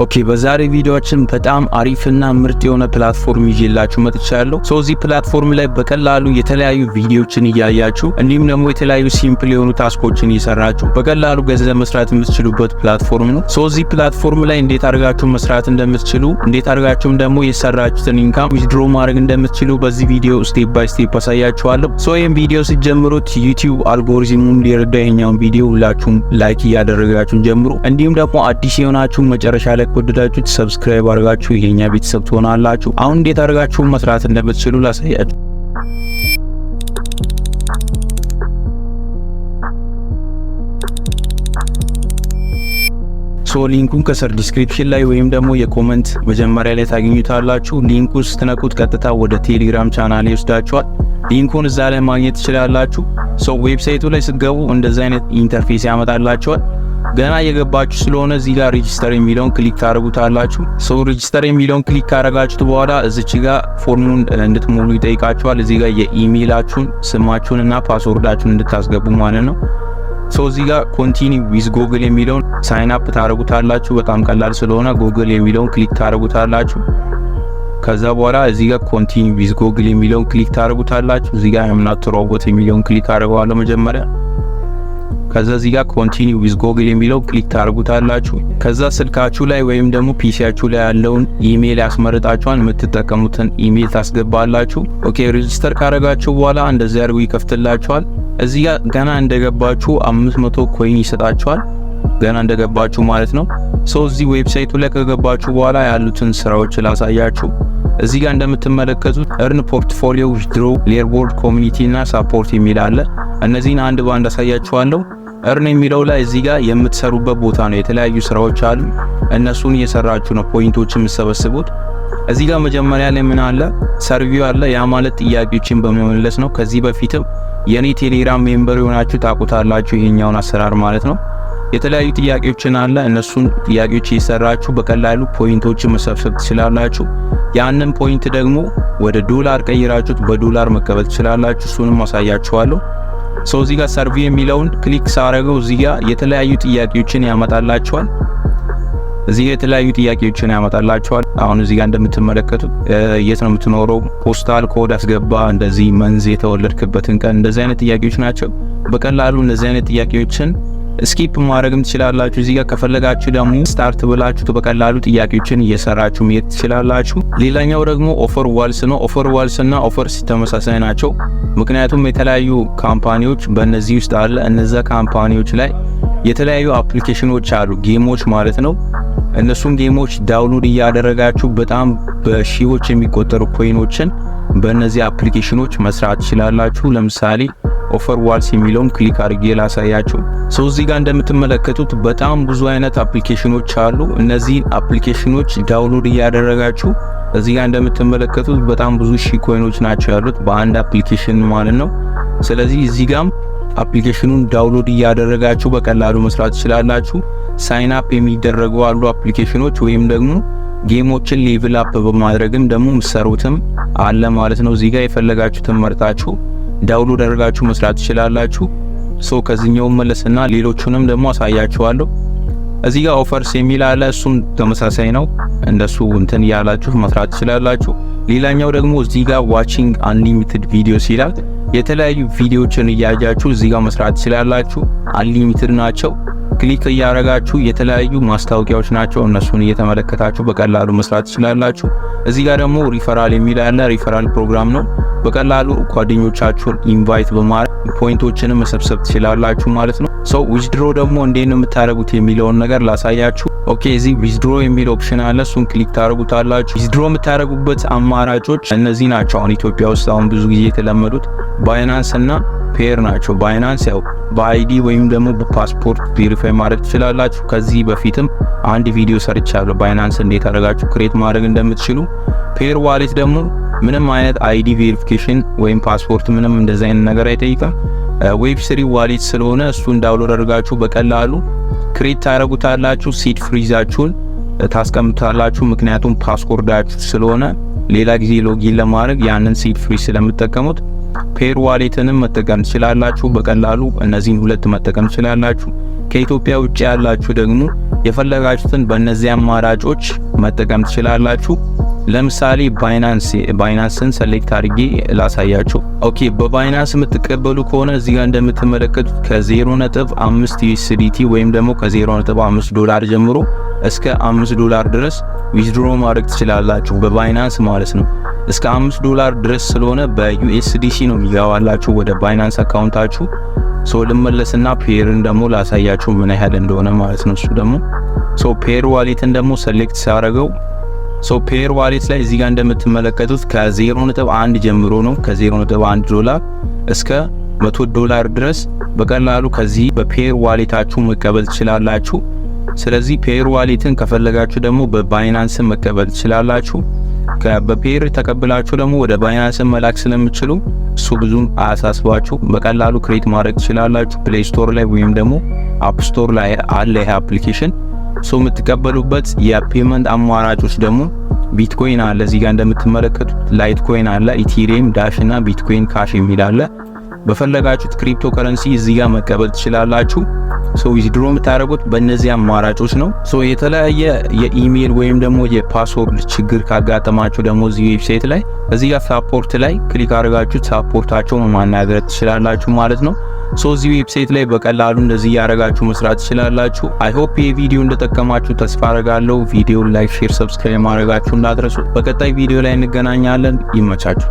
Okay፣ በዛሬ ቪዲዮአችን በጣም አሪፍና ምርጥ የሆነ platform ይዤላችሁ መጥቻለሁ። So እዚህ platform ላይ በቀላሉ የተለያዩ ቪዲዮዎችን እያያችሁ እንዲሁም ደግሞ የተለያዩ simple የሆኑ task ኦችን እየሰራችሁ በቀላሉ ገንዘብ መስራት የምትችሉበት platform ነው። So እዚህ platform ላይ እንዴት አድርጋችሁ መስራት እንደምትችሉ፣ እንዴት አድርጋችሁም ደግሞ የሰራችሁትን income withdraw ማድረግ እንደምትችሉ በዚህ ቪዲዮ step by step አሳያችኋለሁ። So ይህን ቪዲዮ ስትጀምሩት YouTube algorithm ኡን ሊረዳ ይሄኛውን ቪዲዮ ሁላችሁም like እያደረጋችሁ ጀምሩ። እንዲሁም ደግሞ አዲስ የሆናችሁ መጨረሻ ላይ ከወደዳችሁት subscribe አድርጋችሁ የኛ ቤተሰብ ትሆናላችሁ። አሁን እንዴት አድርጋችሁ መስራት እንደምትችሉ ላሳያችሁ። So link ኡን ከስር description ላይ ወይም ደግሞ የ comment መጀመሪያ ላይ ታገኙታላችሁ። Link ኡን ስትነኩት ቀጥታ ወደ ቴሌግራም ቻናል ይወስዳችኋል። Link ኡን እዛ ላይ ማግኘት ትችላላችሁ። So website ኡ ላይ ስትገቡ እንደዚህ አይነት interface ያመጣላችኋል። ገና እየገባችሁ ስለሆነ እዚህ ጋር register የሚለውን click ታደርጉታላችሁ። So register የሚለውን click ካደረጋችሁት በኋላ እዚች ጋር form ኡን እንድትሞሉ ይጠይቃችኋል። እዚህ ጋር የኢሜይላችሁን፣ ስማችሁን እና password ኣችሁን እንድታስገቡ ማለት ነው። So እዚህ ጋር continue with Google የሚለውን sign up ታደርጉታላችሁ። በጣም ቀላል ስለሆነ ጉግል የሚለውን click ታደርጉታላችሁ። ከዛ በኋላ እዚህ ጋር continue with Google የሚለውን click ታደርጉታላችሁ። እዚህ ጋር I'm not robot የሚለውን click አደርገዋለሁ መጀመሪያ። ከዛ እዚህ ጋር continue with Google የሚለው click ታደርጉታላችሁ። ከዛ ስልካችሁ ላይ ወይም ደግሞ PC ያችሁ ላይ ያለውን ኢሜይል ያስመርጣችኋል። የምትጠቀሙትን ኢሜይል ታስገባላችሁ። Okay፣ register ካደረጋችሁ በኋላ እንደዚህ አድርጎ ይከፍትላችኋል። እዚህ ጋር ገና እንደገባችሁ 500 coin ይሰጣችኋል። ገና እንደገባችሁ ማለት ነው። So እዚህ website ኡ ላይ ከገባችሁ በኋላ ያሉትን ስራዎች ላሳያችሁ። እዚህ ጋር እንደምትመለከቱት earn፣ portfolio፣ withdraw፣ leaderboard፣ community እና support የሚል አለ። እነዚህን አንድ ባንድ አሳያችኋለሁ። Earn የሚለው ላይ እዚህ ጋር የምትሰሩበት ቦታ ነው። የተለያዩ ስራዎች አሉ። እነሱን እየሰራችሁ ነው point ኦች የምትሰበስቡት። እዚህ ጋር መጀመሪያ ላይ ምን አለ? Survey ው አለ። ያ ማለት ጥያቄዎችን በመመለስ ነው። ከዚህ በፊትም የኔ ቴሌግራም member የሆናችሁ ታውቁታላችሁ ይሄኛውን አሰራር ማለት ነው። የተለያዩ ጥያቄዎችን አለ። እነሱን ጥያቄዎች እየሰራችሁ በቀላሉ point ኦችን መሰብሰብ ትችላላችሁ። ያንን point ደግሞ ወደ ዶላር ቀይራችሁት በዶላር መቀበል ትችላላችሁ። እሱንም አሳያችኋለሁ። So እዚህ ጋር survey የሚለውን click ሳረገው እዚህ ጋር የተለያዩ ጥያቄዎችን ያመጣላችኋል። እዚህ ጋር የተለያዩ ጥያቄዎችን ያመጣላችኋል። አሁን እዚህ ጋር እንደምትመለከቱት የት ነው የምትኖረው፣ postal code አስገባ፣ እንደዚህ month፣ የተወለድክበትን ቀን፣ እንደዚህ አይነት ጥያቄዎች ናቸው። በቀላሉ እንደዚህ አይነት ጥያቄዎችን skip ማድረግም ትችላላችሁ። እዚህ ጋር ከፈለጋችሁ ደግሞ start ብላችሁ በቀላሉ ጥያቄዎችን እየሰራችሁ መሄድ ትችላላችሁ። ሌላኛው ደግሞ offer walls ነው። Offer walls እና offers ተመሳሳይ ናቸው። ምክንያቱም የተለያዩ company ዎች በእነዚህ ውስጥ አለ። እነዛ company ዎች ላይ የተለያዩ application ኖች አሉ፣ game ኦች ማለት ነው። እነሱን game ኦች download እያደረጋችሁ በጣም በሺዎች የሚቆጠሩ coin ኦችን በእነዚህ application ኖች መስራት ትችላላችሁ። ለምሳሌ offer walls የሚለውን click አድርጌ ላሳያችሁ። So እዚህ ጋር እንደምትመለከቱት በጣም ብዙ አይነት application ኖች አሉ። እነዚህ application ኖች download እያደረጋችሁ እዚህ ጋር እንደምትመለከቱት በጣም ብዙ ሺ coin ኦች ናቸው ያሉት በአንድ application ማለት ነው። ስለዚህ እዚህ ጋም application ኑን download እያደረጋችሁ በቀላሉ መስራት ትችላላችሁ። Sign up የሚደረጉ አሉ application ኖች ወይም ደግሞ game ኦችን level up በማድረግም ደግሞ ምሰሩትም አለ ማለት ነው። እዚህ ጋር የፈለጋችሁትን መርጣችሁ download አድርጋችሁ መስራት ትችላላችሁ። So ከዚህኛው መለስና ሌሎቹንም ደግሞ አሳያችኋለሁ። እዚህ ጋር offers የሚል አለ። እሱም ተመሳሳይ ነው። እንደሱ እንትን እያላችሁ መስራት ትችላላችሁ። ሌላኛው ደግሞ እዚህ ጋር watching unlimited videos ይላል። የተለያዩ ቪዲዮዎችን እያያችሁ እዚህ ጋር መስራት ትችላላችሁ። Unlimited ናቸው። Click እያረጋችሁ የተለያዩ ማስታወቂያዎች ናቸው። እነሱን እየተመለከታችሁ በቀላሉ መስራት ትችላላችሁ። እዚህ ጋር ደግሞ ሪፈራል የሚል አለ። Referral program ነው። በቀላሉ ጓደኞቻችሁን invite በማድረግ point ኦችንም መሰብሰብ ትችላላችሁ ማለት ነው። So withdraw ደግሞ እንዴት ነው የምታደርጉት የሚለውን ነገር ላሳያችሁ። Okay፣ እዚህ withdraw የሚል option አለ። እሱን click ታደርጉታላችሁ። Withdraw የምታደርጉበት አማራጮች እነዚህ ናቸው። አሁን ኢትዮጵያ ውስጥ አሁን ብዙ ጊዜ የተለመዱት Binance እና Payeer ናቸው። Binance ያው በ ID ወይም ደግሞ በፓስፖርት verify ማድረግ ትችላላችሁ። ከዚህ በፊትም አንድ ቪዲዮ ሰርቻለሁ Binance እንዴት አድርጋችሁ create ማድረግ እንደምትችሉ። Payeer wallet ደግሞ ምንም አይነት ID verification ወይም ፓስፖርት ምንም እንደዚህ አይነት ነገር አይጠይቅም። Web3 wallet ስለሆነ እሱን download አድርጋችሁ በቀላሉ create ታደርጉታላችሁ። Seed phrase ኣችሁን ታስቀምጡታላችሁ። ምክንያቱም password ኣችሁ ስለሆነ ሌላ ጊዜ login ለማድረግ ያንን seed phrase ስለምትጠቀሙት Payeer wallet ንም መጠቀም ትችላላችሁ። በቀላሉ እነዚህን ሁለት መጠቀም ትችላላችሁ። ከኢትዮጵያ ውጭ ያላችሁ ደግሞ የፈለጋችሁትን በእነዚህ አማራጮች መጠቀም ትችላላችሁ። ለምሳሌ Binance ን select አድርጌ ላሳያችሁ። Okay፣ በ Binance የምትቀበሉ ከሆነ እዚህ ጋር እንደምትመለከቱት ከ0.5 USDT ወይም ደግሞ ከ0.5 ዶላር ጀምሮ እስከ 5 ዶላር ድረስ withdraw ማድረግ ትችላላችሁ በ Binance ማለት ነው። እስከ 5 ዶላር ድረስ ስለሆነ በ USDC ነው የሚገባላችሁ ወደ Binance account ኣችሁ። So ልመለስና Payeer ን ደግሞ ላሳያችሁ ምን ያህል እንደሆነ ማለት ነው። እሱ ደግሞ so Payeer wallet ን ደግሞ select ሳደርገው፣ so Payeer wallet ላይ እዚህ ጋር እንደምትመለከቱት ከ0.1 ጀምሮ ነው፣ ከ0.1 ዶላር እስከ 100 ዶላር ድረስ በቀላሉ ከዚህ በ Payeer wallet ኣችሁ መቀበል ትችላላችሁ። ስለዚህ Payeer wallet ን ከፈለጋችሁ ደግሞ በ Binance መቀበል ትችላላችሁ። በ Payeer ተቀብላችሁ ደግሞ ወደ Binance መላክ ስለምትችሉ እሱ ብዙም አያሳስባችሁ። በቀላሉ create ማድረግ ትችላላችሁ። Play Store ላይ ወይም ደግሞ App Store ላይ አለ ይሄ application። So የምትቀበሉበት የ payment አማራጮች ደግሞ ቢትኮይን አለ፣ እዚህ ጋር እንደምትመለከቱት Litecoin አለ፣ Ethereum፣ Dash እና Bitcoin Cash የሚል አለ። በፈለጋችሁት ክሪፕቶ ከረንሲ እዚህ ጋር መቀበል ትችላላችሁ። So withdraw የምታደርጉት በእነዚህ አማራጮች ነው። So የተለያየ የኢሜይል ወይም ደግሞ የ password ችግር ካጋጠማችሁ ደግሞ እዚህ website ላይ እዚህ ጋር support ላይ click አድርጋችሁ support ኣቸውን ማናገር ትችላላችሁ ማለት ነው። So እዚህ website ላይ በቀላሉ እንደዚህ እያደረጋችሁ መስራት ትችላላችሁ። I hope ይህ ቪዲዮ እንደጠቀማችሁ ተስፋ አደርጋለሁ። ቪዲዮ like፣ share፣ subscribe ማድረጋችሁ እንዳትረሱ። በቀጣይ ቪዲዮ ላይ እንገናኛለን። ይመቻችሁ።